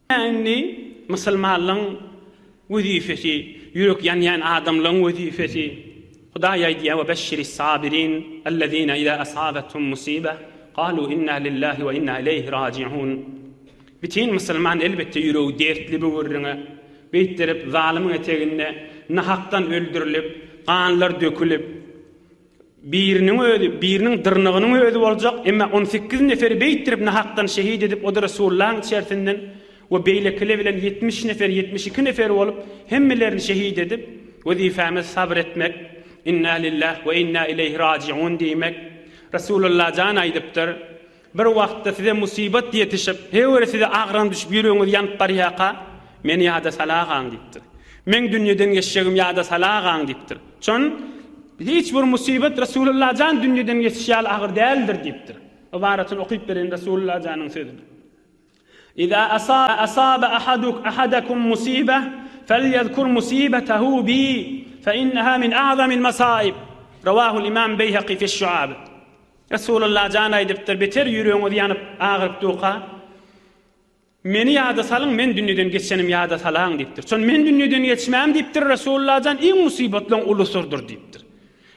Indi musulmanlaň wezipesi, ýürek ýanýan adamlaň wezipesi. Hudaý aýdýar, Ve beşşiris sabirin, ellezine iza asabethum musibe, galu inna lillahi ve inna ileyhi rajiun. Bütin musulman elbetde ýüregi dertli bu gürrüňe. Beýtdirip zalymyň eteginde nahakdan öldürilip, ganlar dökülip, Biriniň özi, biriniň dyrnagynyň özi boljak, emma on sekiz neferi beýtdirip nahakdan şehit edip, o-da Resulullahyň içersinden we beýlekiler bilen 70 nefer, 72 nefer bolup, hemmelerini şehit edip, wezipemiz sabyr etmek, Inna lillah we inna ileýhi rajiun diýmek. Resulullah jan aýdypdyr, Bir wagtda size musybat ýetişip, heýwere size agram düşüp ýüregiňiz ýanyp barýarka, meni ýada salagaň diýipdir. Meň dünýeden geçjegim ýada salagaň diýipdir. Çon, hiç bir musybat Resulullah jan dünýeden geçiş ýaly agyr däldir diýipdir. Ybaratyny okyp bereýin Resulullah janyň sözüni. Iza asabe ahadakum musibe felyezkur musibetehu bi fe inneha min a'zamil masaib. Rawahul Imam Beýhaki fiş-Şuab. Resulullah jan aýdypdyr, Beter ýüregiňiz ýanyp, agyryp durka, Meni ýada salyň, men dünýeden geçenim ýada salaň diýipdir. Şon men dünýeden geçmäm diýipdir Resulullah jan, iň musybatlaryň ulusydyr diýipdir.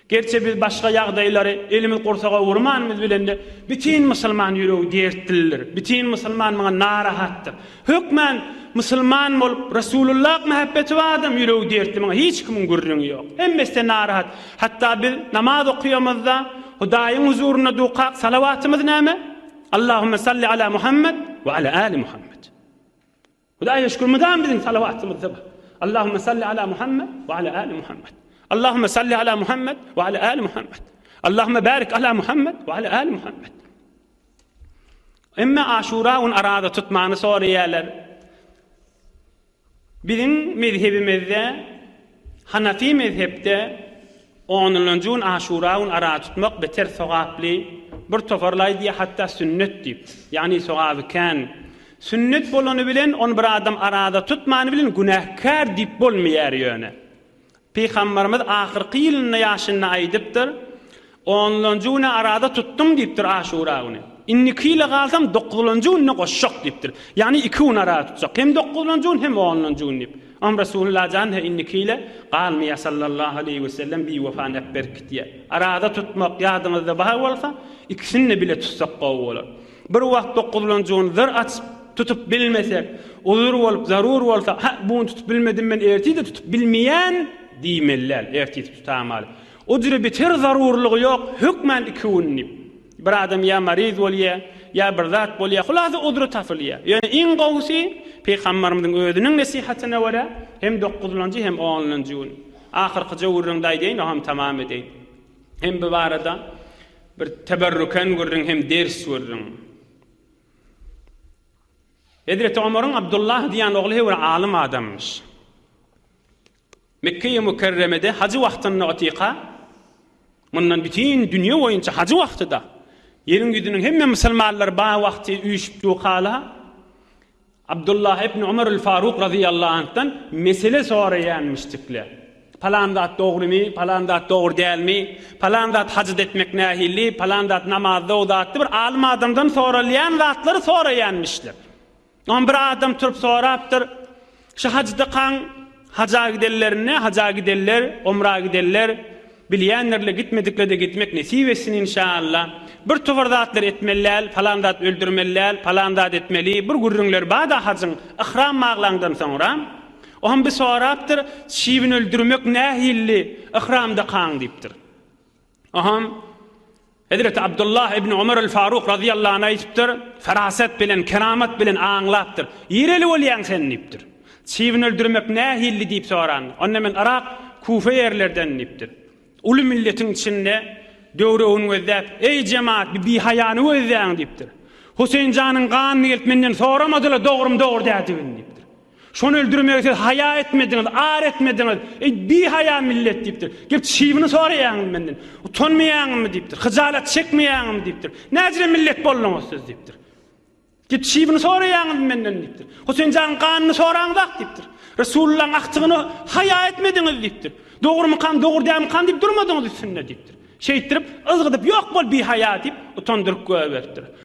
Gerçi biz başga ýagdaýlary elimiz gursaga urmanymyz bilen-de, bütin musulman ýüregi dertlidir, bütin musulman muňa narahatdyr. Hökmän musulman bolup Resulullah mähebbeti bar adam ýüregi dertli muňa hiç kimiň gürrüňi ýok. Hemmeside narahat. Hatda biz namaz okuyamyzda Hudaýyň huzurynda dukak salawatymyz näme? Allahümme salli ala Muhammed we ala ali Muhammed. Hudaýa şükür mydam biziň salawatymyzda bar. Allahümme salli ala Muhammed we ala ali Muhammed. Allahümme salli ala Muhammed we ala ali Muhammed. Allahümme barik ala Muhammed we ala ali Muhammed. Emme Aşura gün araza tutmany soraýarlar. Biziň mezhebimizde, Hanafi mezhepde onunjy gün Aşura gün araza tutmak beter sogaply, bir toparlar aýdýar hatda sünnet diýip, ýagny sogaby kän. Sünnet bolany bilen ony bir adam araza tutmany bilen günäkär diýip bolmaýar ýöne. Pygamberimiz ahyrky ýylynda ýaşynda aýdypdyr, Onlanjy güne araza tutdum diýipdir Aşura güni. Indiki ýyla galsam dokuzlanjy gününe goşjak diýipdir. Ýagny iki gün araza tutjak. Hem dokuzlanjy gün hem onlanjy gün diýip. Oňa Resulullah jan he indiki ýyla galmaýar sallallahu aleýhi we sellem biwefany äpberip gitýär. Araza tutmak ýadyňyzda bar bolsa ikisini-de bile tutsak gowy bolar. Bir wagt dokuzlanjy gün zyr açyp tutup bilmesek, uzur bolup, zarur bolsa, Hä, bu gün tutup bilmedim, men ertir-de tutup bilmeýän diýmeli däl, ertir tutamaly. O jüre beter zarurlygy ýok, hökmän iki gün diýip. Bir adam ýa maryz bolýar, ýa bir zat bolýar, hulasa uzry tapylýar. Ýöne iň gowusy, Pygamberimiziň özüniň nesihatyna görä, hem dokuzlanjy, hem onlanjy gün. Ahyrkyja gürrüňde aýdaýyn, oňam tamam edeýin. Hem bu barada bir teberrüken gürrüň hem ders gürrüň. Hezreti Omaryň Abdullah diýen ogly he bir alym adammyş. Mekge-i Mükerremede hajy wagtynda otyka, mundan bütin dünýe boýunça hajy wagtyda, ýeriň ýüzüniň hemme musulmanlary bar wagty üýşüp dukala, Abdullah ibn Omar el-Faruk razyýallahu anhdan mesele soraýanmyşdyklar. Palan zat dogrymy, palan zat dogry dälmi, palan zat hajat etmek nähili, palan zat namazda o zatdy bir alym adamdan soralýan zatlary soraýanmyşlar. Ondan bir adam turup sorapdyr, Şu hajda-kaň haja gidenlerinde, haja gidenler, omra gidenler, bilýändirler, gitmediklere-de gitmek nesip etsin inşaalla. Bir topar zatlar etmeli däl, palan zat öldürmeli däl, palan zat etmeli, bir gürrüňler bar-da hajyň, yhram baglaňdan soňra. Oňam bir sorapdyr, çybyn öldürmek nähilli yhramdakaň diýipdir. Aham, Hezreti Abdullah ibn Omar el-Faruk razyýallahu anh aýdypdyr, Ferasat bilen, keramat bilen aňlapdyr. Nireli bolýaň sen diýipdir. Çybyn öldürmek nähilli diýip soran. Onda men Yrak, Kufa ýerlerden diýipdir. Uly milletiň içinde döwregini gözläp, Eý jemaat, bir bihaýany gözläň diýipdir. Huseýin janyň ganyny gelip menden soramadylar dogrumy dogry däldigini diýipdir. Şony öldürmegi siz haýa etmediňiz, ar etmediňiz. Eý, bihaýa millet diýipdir. Gelip çybyny soraýaňyz menden. Utanmaýaňyzmy diýipdir. Hyjalat çekmeýäňizmi diýipdir. Näjire millet bolduňyz siz diýipdir. Gelip çybyny soraýaňyz menden diýipdir. Huseýn janyň ganyny soraňzak diýipdir. Resulullahyň agtygyny haýa etmediňiz diýipdir. Dogrumykam, dogry dälmikam diýip durmadyňyz üstünde diýipdir. Şeýtdirip, yzgydyp ýok bol bihaýa diýip, utandyryp goýberipdir.